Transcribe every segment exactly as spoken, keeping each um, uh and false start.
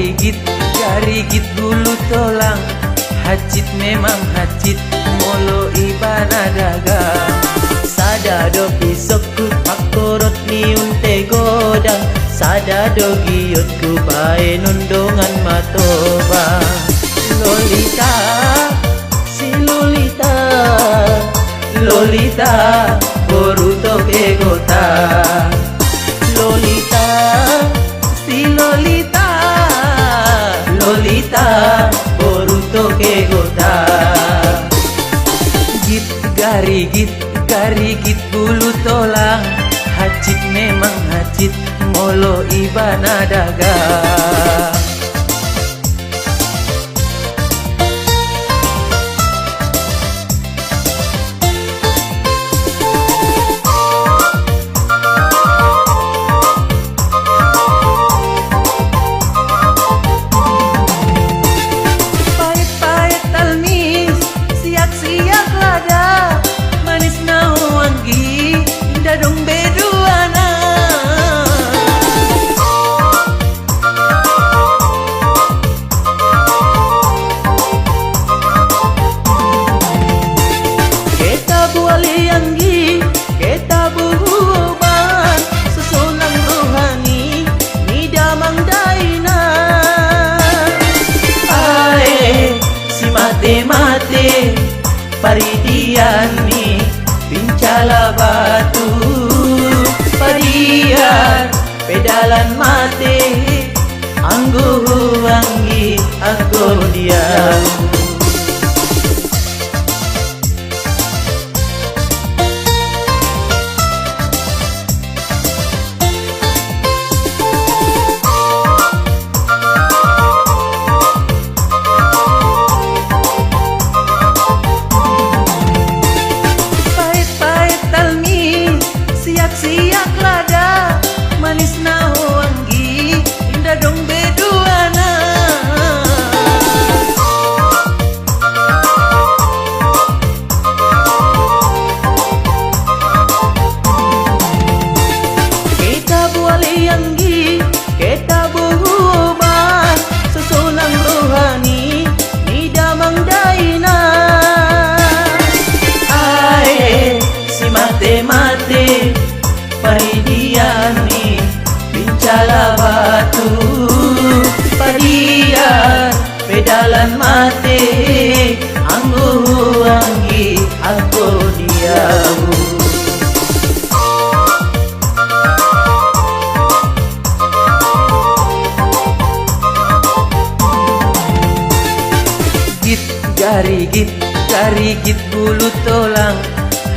Garigit, garigit bulu tolang, hansit memang hansit, molo ibana dagang. Sada do pisokku, pangkorot ni unte godang, sada do giotku, baenon dongan matoba. Lolita, si Lolita, Lolita, boru Toke Gota. Lolita, si Lolita, Lolita, boru Toke Gota. Git garigit, garigit bulu tolang, hansit memang hansit, molo ibana dagang. Paet-paet talmis, siak-siak lada, manis na ho anggi, inda dong be duana. Heta buali anggi, heta buhu oban, sonang roha ni damang daina. Ae, si mate-mate, paridian ni pincala batu, padiar pe dalan mate, anggo ho anggi, anggo dia. Paet-paet talmis, siak-siak lada, manis na ho anggi, inda dong be duana. Heta buali anggi, heta buhu oban, sonang roha ni damang daina. Ae, si mate-mate, paridian ni pincala batu, padiar pe dalan mate, anggo ho anggi, anggo dia. Git garigit, garigit bulu tolang,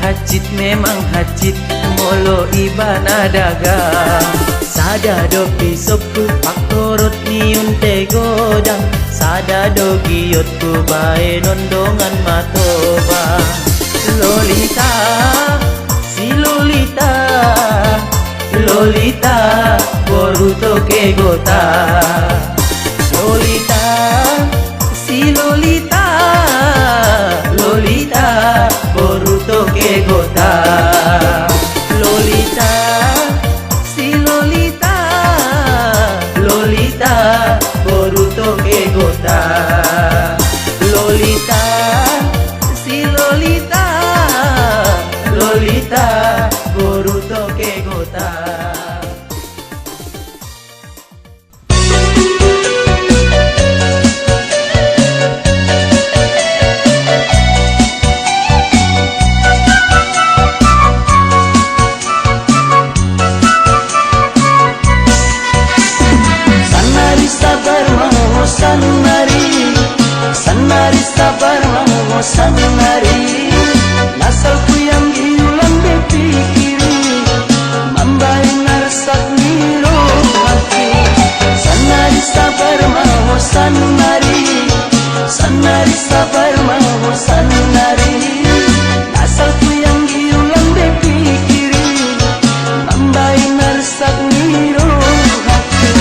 hansit memang hansit, molo ibana dagang. Sada do pisokku, pangkorot ni unte godang, sada do giotku, baenon dongan matoba. Lolita, si Lolita, Lolita, boru Toke Gota. Lolita, si Lolita, Lolita, boru Toke Gota. Lolita, si Lolita, Lolita, boru Toke Gota. Lolita, si Lolita, Lolita, boru Toke Gota. Sannari sabar ma ho sannari, sannari sabar ma ho sannari. Asal tu yang diulang dipikiri, mambahen arsak ni rohangki. Sannari sabar ma ho sannari, sannari sabar ma ho sannari. Asal tu yang diulang dipikiri, mambahen arsak ni rohangki.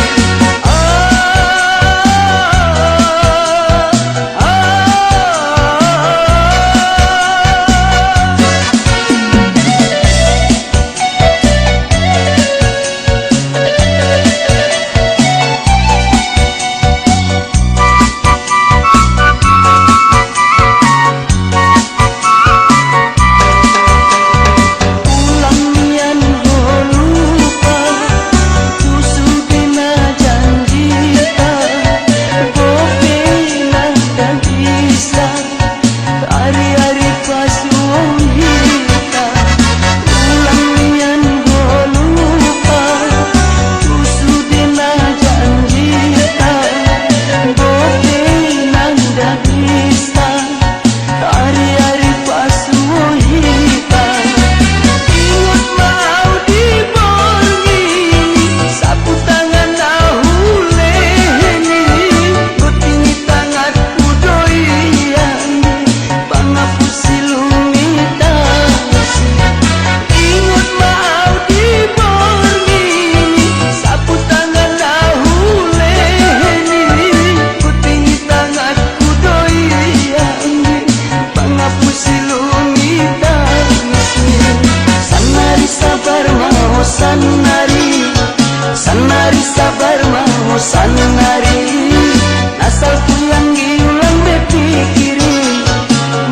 Salpu i anggi ulang be pikiri,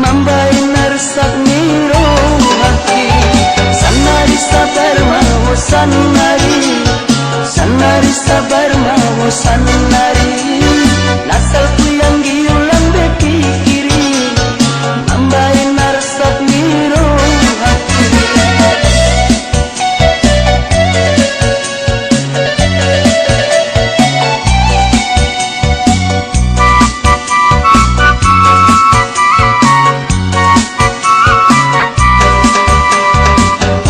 mambahen arsak ni rohangki. Sannari sabar ma ho sannari, sannari sabar ma ho sannari. Na salpu i anggi ulang be pikiri, mambahen arsak ni rohangki.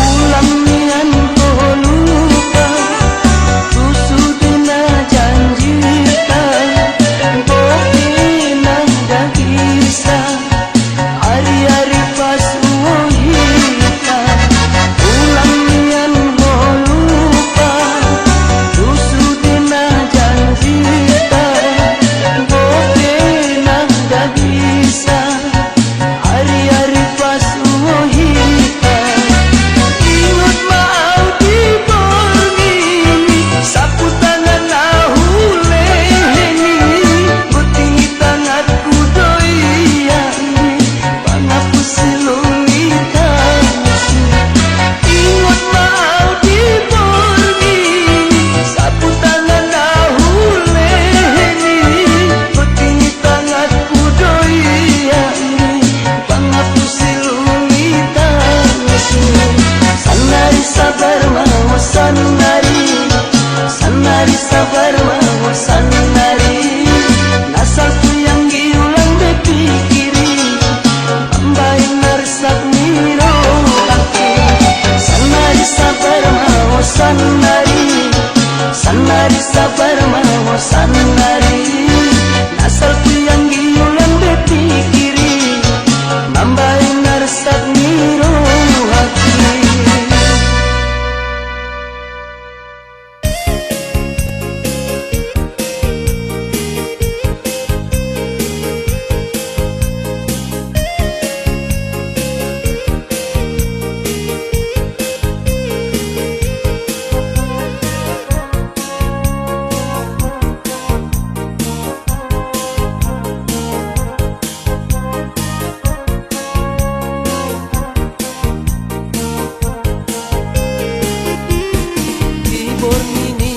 Ulang nian ho lupa tu sude na janjita, bope nang dagisa. Ari-ari pasuo hita, ulang nian ho lupa tu sude na janjita, bope nang dagisa. Ari-ari pasuo hita, ingot ma au di borngin, sapu tangan ahu lehengi, boti ni tanganku do ia i, pangapusi lungi tangisi. Ingot ma au di borngin, sapu tangan ahu lehengi, boti ni tanganku do ia i, pangapusi lungi tangisi. Sannari sabar ma ho sannari, sannari sabar ma ho sannari. Na salpu i anggi ulang be pikiri, mambahen arsak ni rohangki. Sannari sabar ma ho sannari, sannari sabar ma ho sannari. Na salpu i anggi ulang be pikiri, mambahen arsak ni rohangki. Di borngin i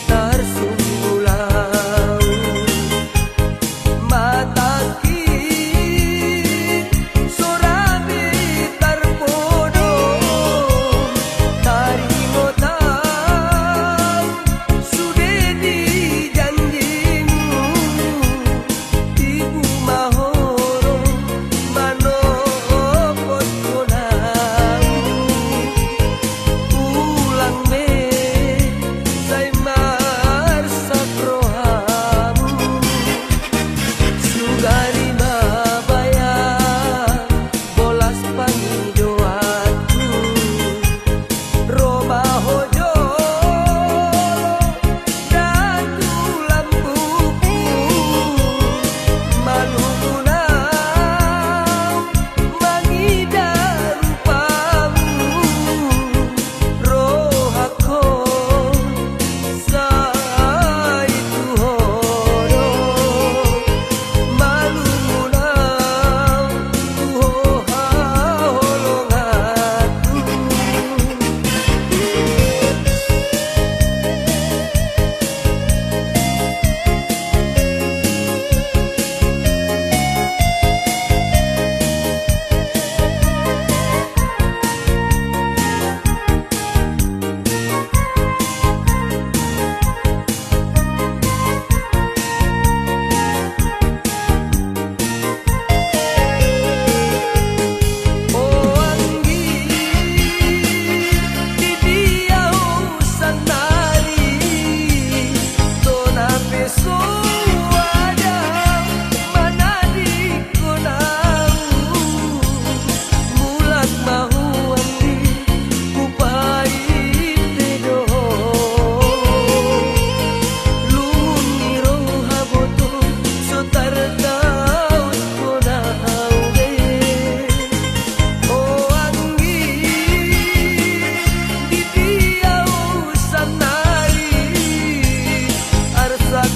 tarsunggul au, matangki so ra be tarpodom, taringot au sude di janjimu. Tibu ma ho ro manopothon au, ulang be sai marsak rohamu. Sugari ma baya bolas pangidoanku. Ro ma ho jolo da tu lambungku, malum au mangida rupamu, rohangku sai tu ho do. Malum au tu ho haholonganku. O anggi, di dia ho sannari, tona pe so adong manadingkon au. Mulak ma ho anggi, hupainte do ho. Lungun ni roha boto so tartaothon au be. O anggi, di dia ho sannari, arsak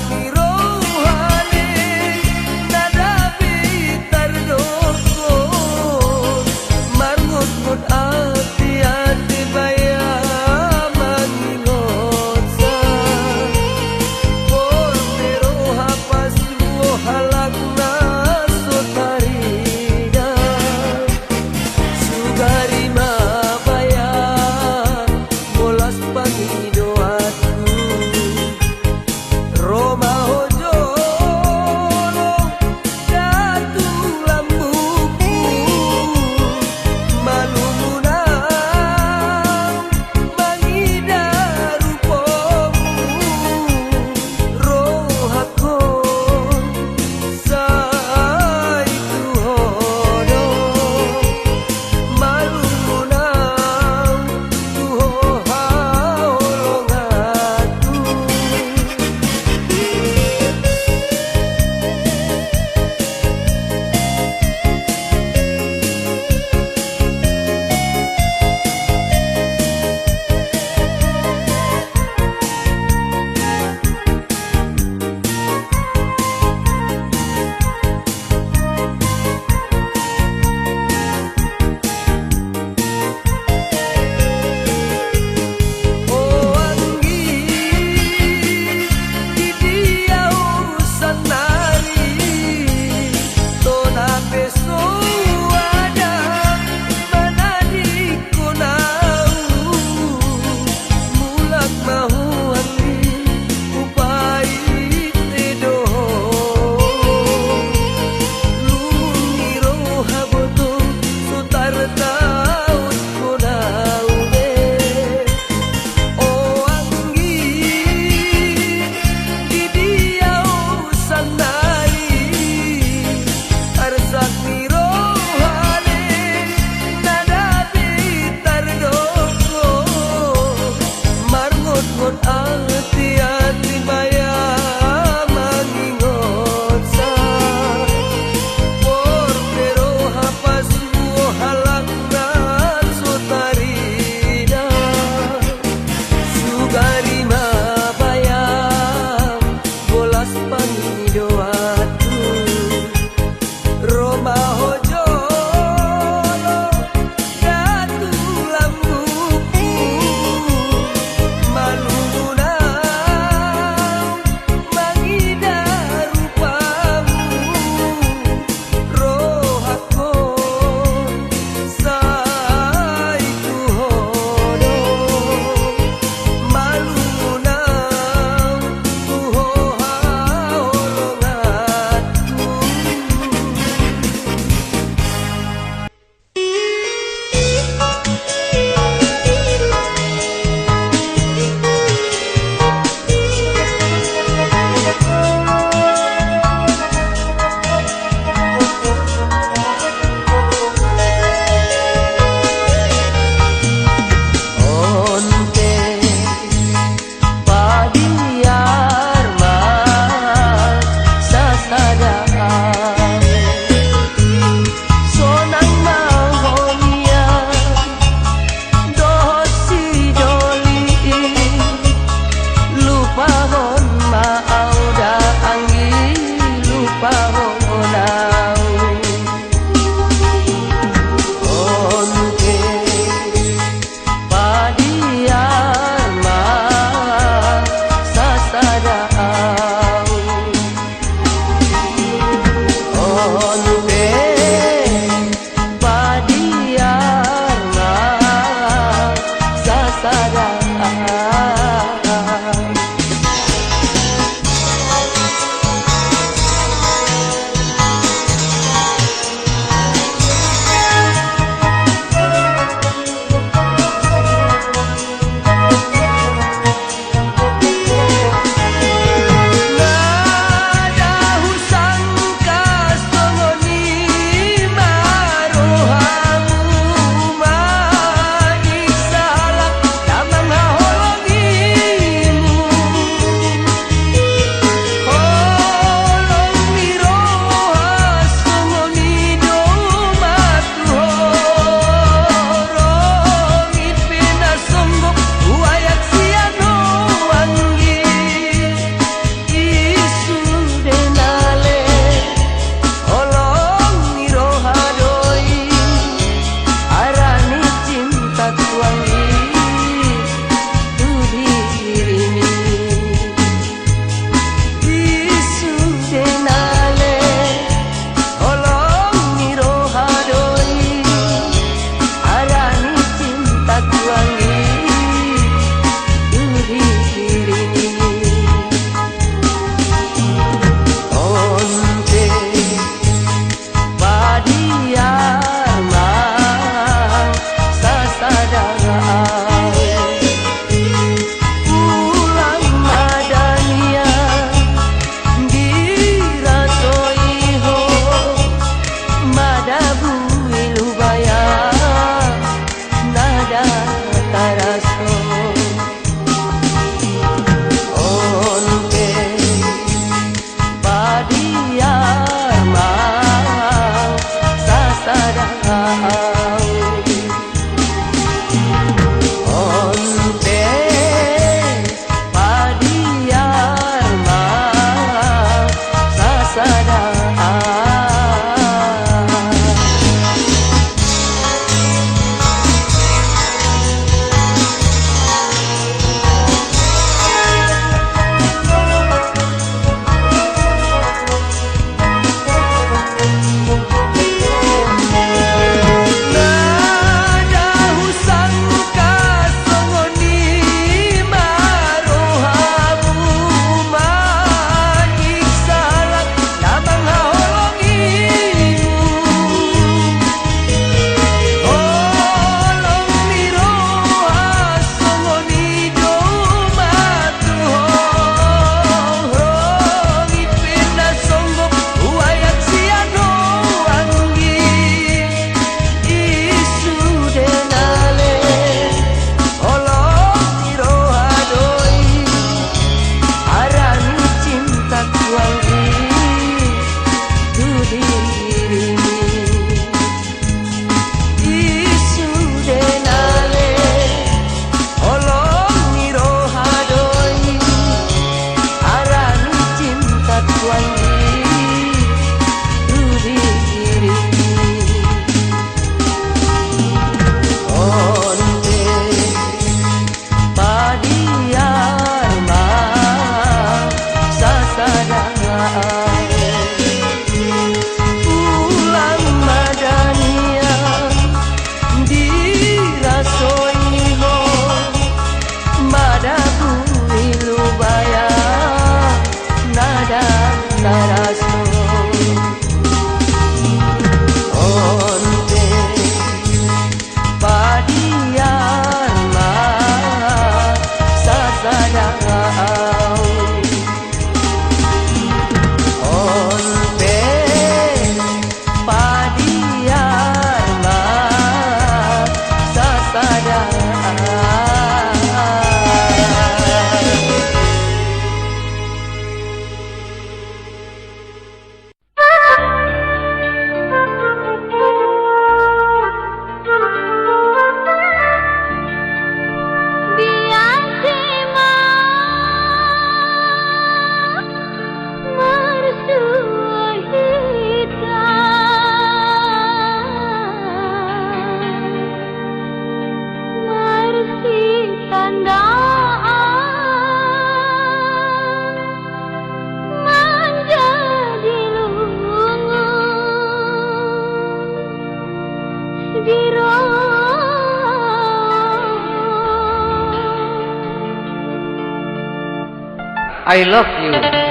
I love you.